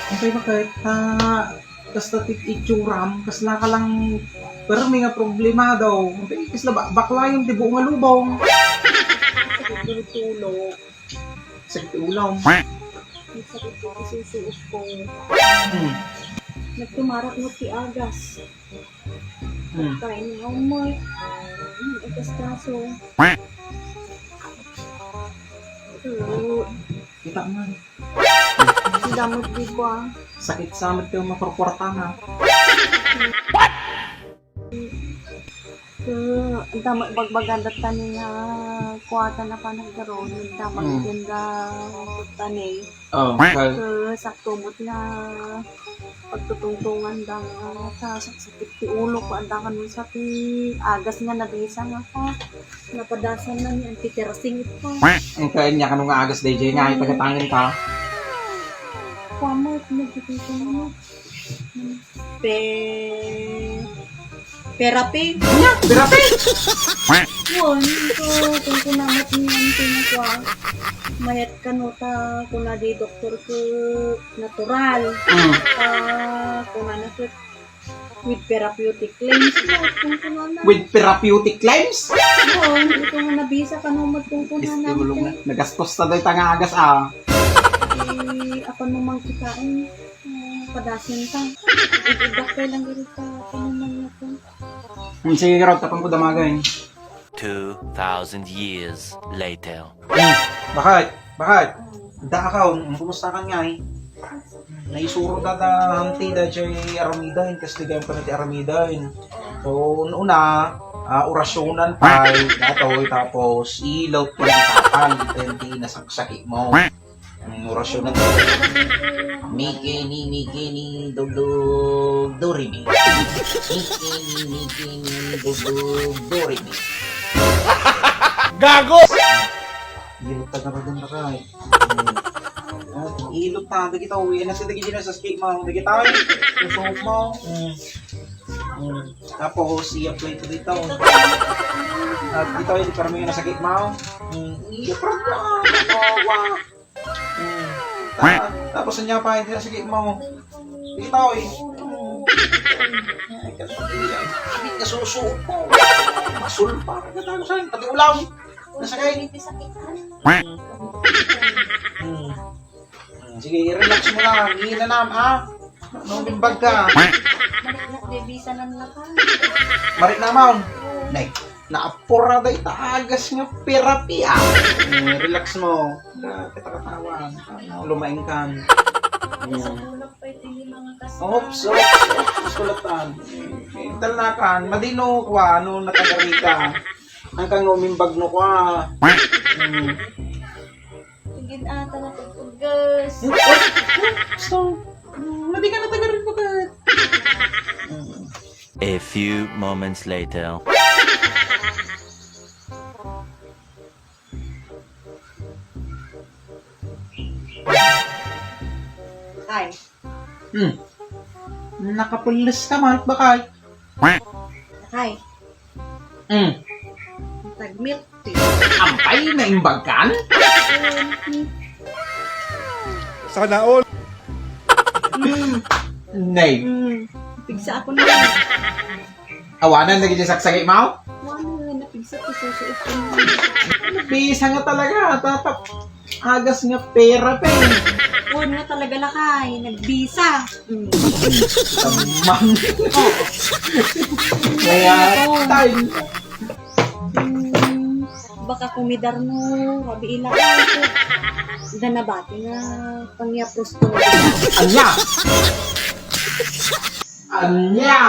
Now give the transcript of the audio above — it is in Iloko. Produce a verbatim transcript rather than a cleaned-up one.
Apay, bakit? Ah, kasta ti itsuram, kasla ka lang permi nga problemado. Apay, kasla ba-, baklayan ti buong nga lubong. Sakit ti ulo. Sakit ti ulo. Sakit ti susuot ko. Hmm. Nagtumarak mo ti agas. Hmm. Kain nga umay. Hmm, itas kaso. Pero, Kita man. Ang damot di ko, ah. Sakit sa amat kayo makurkurta na. So, ang damot bagbaganda tani nga kuwatan na panagkaroon. Ang damot Hmm. ganda tani. Oh, kal- So, sakto mo nga pagtutungtungan da nga ta, saksakit ti ulo ko, anda kano sa ti agas nga nabisa nga pa. Napadasan na ni Auntie Tersing ito. Ang kaya niya kano nga agas, D J, nga itagatangin ka. Kuamot, nagtutungtong mo. Pe-, Perapi. Nya, perapi. Yun, ito, kung kunamot ni Auntie nga kuwa, mayat kano ta, kuna di doktor ko, natural. Mm. Ah, kuna na ko, with therapeutic claims. No, kung kuna na. With therapeutic claims? Yun, ito nga nabisa kano mo kung kuna Diyos, na. Nagastos ta dahil tangagas, ah. Eh, apan mo mang kitain. Ah, padasin ka. Idak kay lang diri ka, panuman niya ko. Hmm, sige, Rod, tapang ko damagay. Two thousand years later. Hmm, bakit? Bakit? Da ka, um, kumusta ka nga eh? Naisuro da da, Auntie, da jay aramiden, kas di kayo pa na ti aramiden. So, una, ah, orasyonan pa, datoy, tapos, ilot, pinakakal, iti nasaksaki mo. Ang orasyon na to. Miki ni, miki ni, dugdug, do, re, mi. Miki ni, miki ni, dugdug, do, re, mi. Gago! Ilot ta ka din ba kay? Ah, ilot ta, dagita, uwi na sa dagita na sa skate mo, dagita, eh. Usok mo. Mm. Mm. Tapos, i-apply ko dito. At dito, hindi para may nasakit mo. Mm. Iya, para na. Wow. Hmm. Ta-, tapos niya pa, hindi na sige mo. Ikaw eh. Ay, kasi hindi nga susuot mo. Masul pa. Pati ulam. Nasakay. Hmm. Hmm. Sige, relax mo lang. Hinanam, ha? Nung bimbag ka. Manik na, baby, sa nanlakan. Marik na, Ma'am. Nay. Naapura da ita agas nga perapi, ah. Eh, relax mo. Kita katawan. Ano, lumaing kan. Sa ulap pa iti mga kas- Oops, oops, oops, sulatan. Eh, talakan, madino kwa, ano, natagarika. Ang kang umimbag no kwa. Hmm. Sige, ah, talaga, tugas. Oops, oops, so, hmm, madi ka natagarika ka. Hmm. A few moments later. Ay. Hmm. Nakapulis ka, Mark, bakay? Ay. Hmm. Tagmit. Ampay, naimbag kan? Sana all. Mm. Nay. Mm. Pigsa ako na. Awanan, lagi di saksagi mo? Wala, napigsa ko, susuot ko na. Bisa nga talaga, tatap. Agas nga pera, pe. Wala nga talaga, lakay. Nagbisa. Mm. Tamang. Oh. Kaya, time. Hmm, baka kumidar no, rabi ila ko. Da nabati nga, pangya prosto na. Anya? Anya?